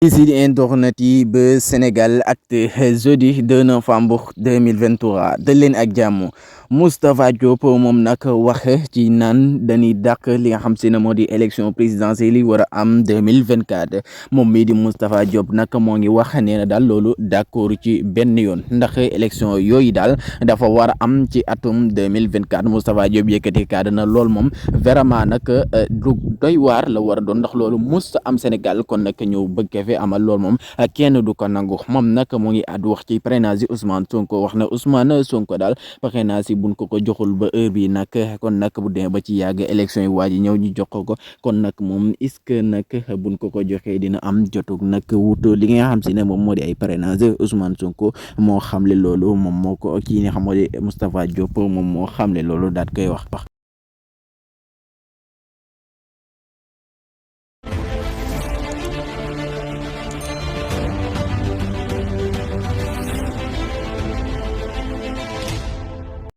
Sidi internet yi ba Sénégal Actu jeudi 2 novembre 2023 dal leen ak jàmm. Moustapha Diop moom nag wax ci naan dañuy dàq li nga xam si ne moo di élection présidentielle yi war a am 2024 moom mii di Moustapha Diop nag moo ngi wax nee na daal loolu d'accord ci benn yoon ndax élection yooyu daal dafa war a am ci atum 2024 Moustapha Diop yëkkati kàddu na lool moom vraiment nag lu doy waar la war a doon ndax loolu mus am Sénégal kon nag ñëw bëgg fi amal lool moom kenn du ko nangu moom nag mu ngi àddu wax ci parrainage yi Ousmane Sonko wax na Ousmane Sonko daal parrainage yi buñ ko joxul ba heure bi nag kon nag bu demee ba ci yàgg élection yi waa ji ñëw ñu jox ko kon nag moom est-ce que nag buñ ko joxee dina am jotug nag wuto li nga xam si ne moom moo di ay parrainage Ousmane Sonko moo xamle loolu moom moo ko kii nga xam moo di Moustapha Diop moom moo xamle loolu daat koy wax.